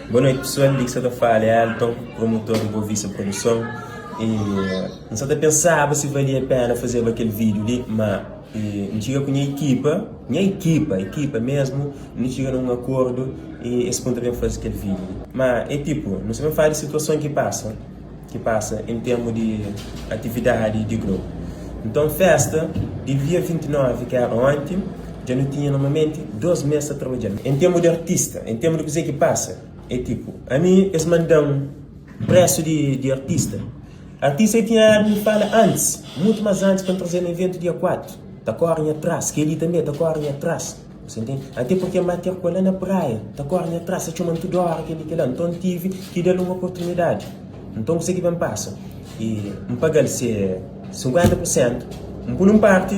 Boa noite pessoal, li ki sa ta fala é Elton, promotor di Boa Vista Produson e N sa ta pensaba si valia pena fazeba kel vídeo li, ma N txiga ku nha ekipa, nha ekipa, ekipa mesmu, nu txiga na un akordu e es pun ta ben faze kel vídeo li. Ma é tipo, nu sa ben fala di situason ki pasa. ki pasa en termu di atividadi di grupu. Nton festa di dia 29 ki era onti, dja nu tinha normalmenti 2 mes ta trabadja. En termu di artista, en termu di kuze ki pasa, é tipu, ami es manda-m presu di di artista. Artista ki tinha dadu mi fala antis, mutu mas antis pa N traze-l na iventu dia 4, ta kore nha tras, kel-li tanbe ta kore nha tras. Você ntende? Até porque N ba ter ku el la na praia, ta kóre nha tras, ta txoma-m tudu óra, kel-li, kel-la. Nton, N tive ki da-l un oportunidadi. Nton, kuzê ki ben pasa? I N paga-l se 50 pur sentu, N pô-l un párti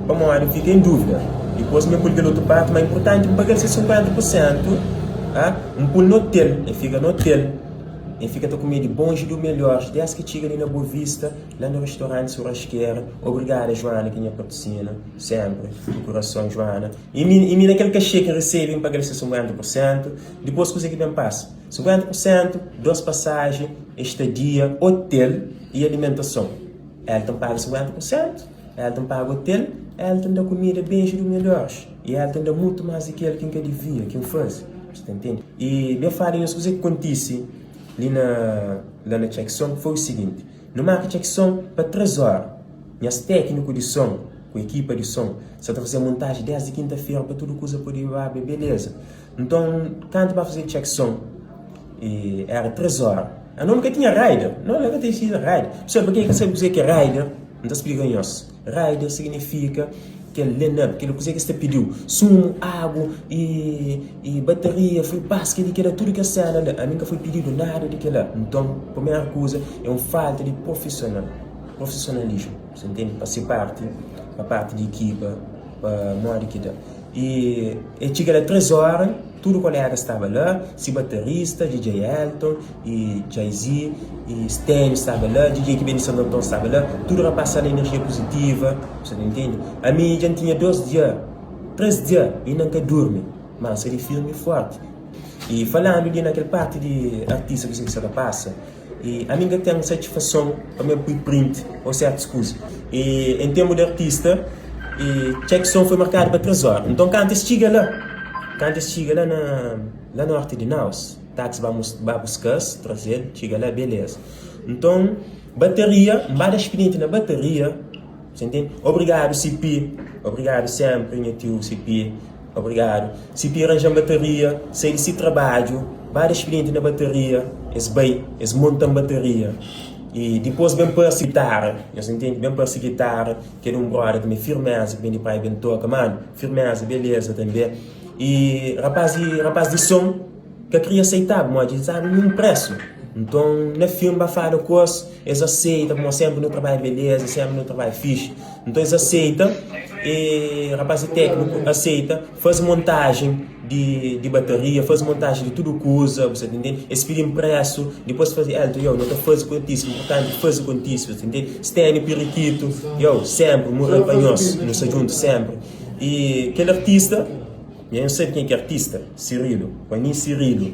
pamodi N fika en dúvida. Dipôs, mi N pô-l kel otu párti, má inportanti N paga-l se 50 pur sentu, N pô-l na otel, el fika na otel, el fika ta kume di bons i du melhores, dés ki txiga li na Boa Vista, la na restauranti Surraskera. Obrigada, Joana, ki nha patrosina. Sempri di kurason Joana. I mi, i mi na kel kaxê ki N resebe N paga-l se 50 pur sentu. Dipôs kuzê ki ben pasa? 50 pur sentu, dos pasaji, estadia, otel i alimentason. Elton paga 50 pur sentu, Elton paga otel, Elton da kumida beju di melhores i Elton da mutu más di kel ki N ka divia, ki N faze. Bu ta ntende? I ben fala nhos kuzê ki kontise li na la na Check Son foi u siginti, nu marka Check Son pa 3 óra. Nhas tékniku di son ku ekipa di son sa ta faze montaji desdi kinta-fera pa tudu kuza pode ba be beleza. Nton, kantu ba faze check son, e era 3 ora. Anos nu ka tinha rider, no nu ka tinha rider. Pessoal, pa kenha ka sabe kuze ki é rider, N ta splika nhos. Rider signifika kel line-up, kel kuze ki es ta pidiu, sumu, agu i i bateria, free pass, kel-li, kel-la, tudu kes sena la. Ami N ka foi pididu nada di kel-la. Nton, primeru kuza é un falta di profisional. Profissionalismo, você entende? Pa se parti, pa parti di ekipa, pa modi ki da. E e txiga la 3 ora, tudu kolega staba la, si baterista, DJ Elton, e Jay-Z, e Stanley staba la, DJ ki ben di Santo Anton staba la, tudu rapaz staba la energia positiva, você ta entende? Ami dja N tinha 2 dia, 3 dia inda N ka durmi, ma N sta di firmi i forti. E falandu di na kel parti di artista kuzê ki sta ta pasa, I ami N ka ten satisfason pa mi pui print o sertus kuza. I en termu di artista, i check son foi markadu pa 3 ora. Nton kantu es txiga la, kantu es txiga la na la norti di Naus, taxi ba ba buska-s, traze-l, txiga la, beleza. Nton bateria, N ba da spirienti na bateria, Você entende? Obrigadu CP, obrigadu sempri nha tiu CP, obrigadu. CP ranja-m bateria, sai di si trabadju, ba da spirienti na bateria, es bai, es monta-m bateria. I dipôs ben parse gitara, nhos entende? Ben parse gitara, ki é di un brother tanbe, Firmeza, ki ben di Praia, ben toka. Manu, Firmeza, beleza tanbe. I rapaz di, rapaz di son ka kria aseitaba, modi el staba num presu. Nton, na fin, ba fala ku es. Es aseita pamodi senpri nu trabadja beleza, senpri nu trabadja fixi. Nton es aseita e rapaz di tekniku aseita faze montajen di di bataria, faze montajen di tudu kuza, bu sa ta intende? Es pidi inpresu, dipôs faze Elton, yow, no ta faze kontise, inportanti faze kontise, bu sa ta intende? Stanley Pirikitu, yow, senpri mural pa nhos, nu sta djuntu senpri. E kel artista. Nha nhos sabe kenha ki é artista? Cirilo, Rony Cirilo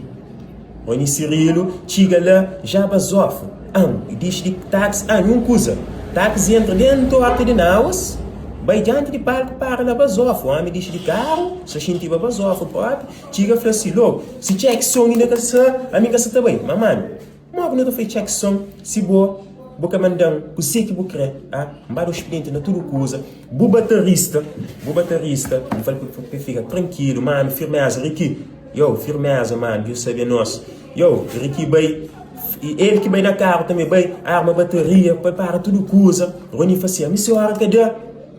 Rony Cirilo txiga la já bazofu An, e dixi di taxi An, un kuza Taxi entra dentu orta di Naus Bai dianti di palku para la bazofu Omi dixi di karu sa xintiba bazofu propi Txiga fla si logu Si txeki son inda ka sa Ami ka sa ta bai Ma manu Mo ku nu ta fai txek son si bo bo ka mandan kuse ki bu kre a N ba da spirienti na tudu kuza Bu baterista bu baterista N fal pa pa fika trankilu manu firmeza Ricky yo firmeza manu Deus sabe anos yo Ricky bai i el ki bai na karu tanbe bai arma bateria prepara tudu kuza Rony fla si ami si ora ka da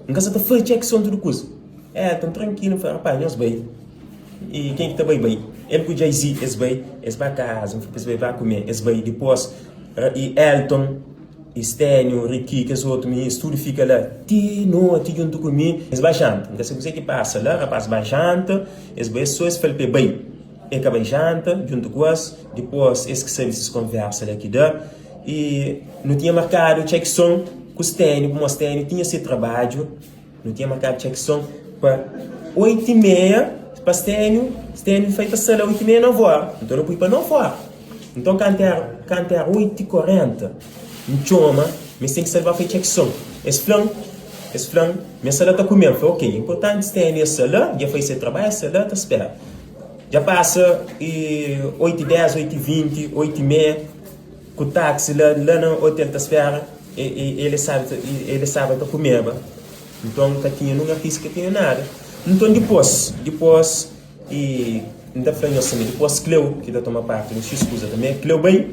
N ka sa ta fai txek son tudu kuza Elton trankilu N fla rapaz nhos bai. I ken ki ta bai, bai. El ku Jay-Z es bai, es ba kaza, N fla pa es bai, ba kume, es bai. Dipôs, i Elton, i Stênio, Ricky, kes otu minis, tudu fika la ti noti djuntu ku mi. Es ba janta. N ka sabe kuzê ki pasa la, rapaz ba janta, es bai es sô, es fla-l pa e bai. E ka bai janta djuntu ku es. Dipôs, es ki sabe ses konversa la ki da. I nu tinha markadu txek son ku Stênio, pamodi Stênio tinha se trabadju. Nu tinha markadu txek son pa 8 i meia. Pa Stênio, Stênio fai ta sta la oitu i meia novu óra. Nton nu pui pa novu óra. Nton kantu éra, kantu éra oitu i korenta, N txoma, ma es ten ki sta ba fai check son. Es fla-m, es fla-m ma es sta la ta kume. N fla, ok, inportanti Stênio es sta la, dja fai se trabadju, es sta la ta spera. Dja pasa oitu i dés, oitu i 20, oitu i meia. Ku taxi la la na hotel ta spera e el el staba ta kumeba nton ka tinha nun artista ka tinha nada nton dipos dipos e N ta fla nhos tanbe dipos Cleo ki ta toma parti na xis kuza tanbe Cleo bai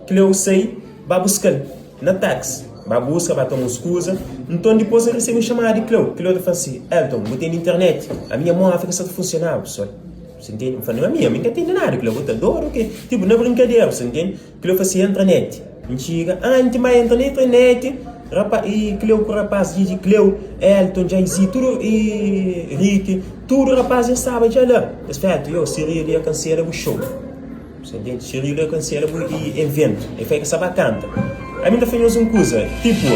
Cleo sai ba buskal na taxi ba buska ba toma uns kuza nton dipos N resebe un chamada di Cleo Cleo ta fla si Elton bu tene internet ami nha móvel ka sta ta funsiona pessoal. Você ntende? N fla, Não, ami, ami N ka tende nada, kila bo ta dodu o ke? Tipu, na brinkadera, você ntende? Kila fla si, entra net. N txiga, anti ma entra na internet, rapa, i Kleu ku rapaz Didi, Kleu, Elton, Jay-Z, tudu, i Ricky, tudu rapaz dja staba dja la. Es fla, Elton, yo, Cirilo ia kansela bu show. Você ntende? Cirilo ia kansela bu eventu. El fla, El ka sta ba kanta. Ami N ta fla nhos un kuza, tipu,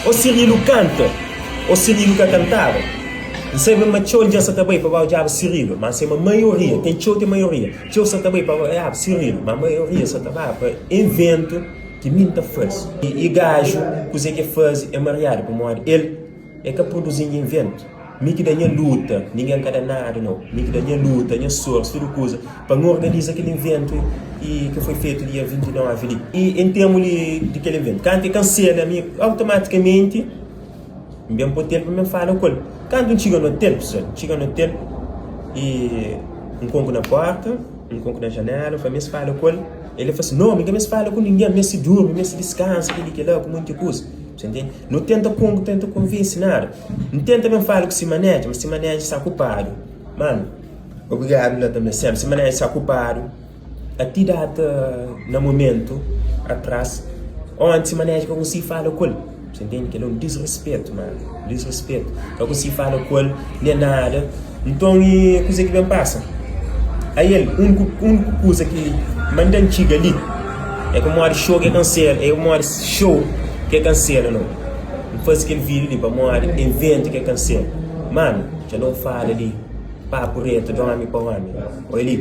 ô Cirilo kanta, ô Cirilo ka kantaba. N sabe ma txeu algen sa ta bai pa ba odjaba Cirilo, ma N sabe ma maioria, ten txeu ten maioria, txeu sa ta bai pa ba odjaba Cirilo, ma maioria sa ta ba pa eventu ki mi N ta faze. I gaju, kuzê ki el faze é mariadu, pamodi el é ka produzi nha eventu. Mi ki da nha luta, ningen ka da nada nau. Mi ki da nha luta, nha sor, tudu kuza pa N organiza kel inventu i ki foi fetu dia 29 li. I en temu li di kel inventu, kantu e kansela mi automatikamenti N ben pa otel pa mi fala ku el. Kantu N txiga na otel, pesoal, N txiga na otel i N konku na porta, N konku na janela, N fla mi es fala ku el. El fla si, no, mi ka meste fala ku ningen, mi meste durmi, mi meste diskansa, kel-li, kel-la, ku monti kuza. Sa ntende? Nu tenta konku, tenta konvense, nada. N tenta ben fala ku si maneja, ma si maneja sta okupadu. Manu, obrigadu la tanbe senpri. Si maneja sta okupadu, a ti data na momentu atras, onti si maneja ka konsigi fala ku el. Sa ntende? Kel-la é un disrespetu, manu, disrespetu. Ka konsigi fala ku el, nen nada. Nton, i kuzê ki ben pasa? Ael, úniku úniku kuza ki manda-m txiga li é pamodi show ki kansela, é pamodi show ki kansela no. N faze kel vídiu li pamodi eventu ki kansela. Manu, dja no fala li papu retu di ómi pa ómi. Oi li,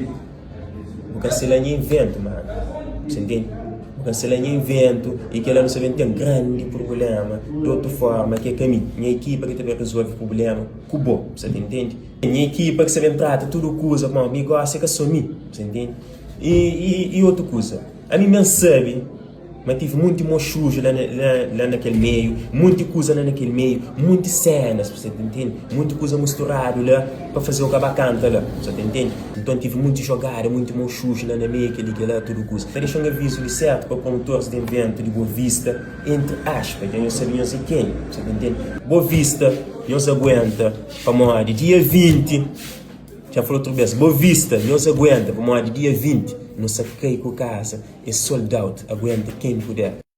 bu kansela nha eventu, manu. Bu sa ntende? Bu kansela nha eventu i kel-la nu sa ben ten grandi prubléma di otu fórma ki é ka mi. Nha ekipa ki ta ben rezolve prubléma. Ku bo, bu sa ta intende? Nha ekipa ki sa ben trata tudu kuza, pamodi mi gosi é ka so mi, bu sa intende? I, i, i otu kuza, ami ben sabe ma tive munti mo xuju la, la, la na kel meiu, munti kuza la na kel meiu, munti senas, bu sa ta intende? Munti kuza musturadu la pa faze-u ka ba kanta la, bu sa ta intende? Nton tive munti jogada, munti mo xuju la na meiu, kel-li, kel-la, tudu kuza. Ta dexa un avizu di sertu pa promutoris di inventu di Boa Vista, entri aspa, dja nhos sabe nhos é kenha, bu sa ta intende? Boa Vista. Nhos aguenta pamodi dia 20 Dja fla outro bes Boa vista nhos aguenta pamodi dia 20 Nu sa kai ku kaza é sold out aguenta ken puder.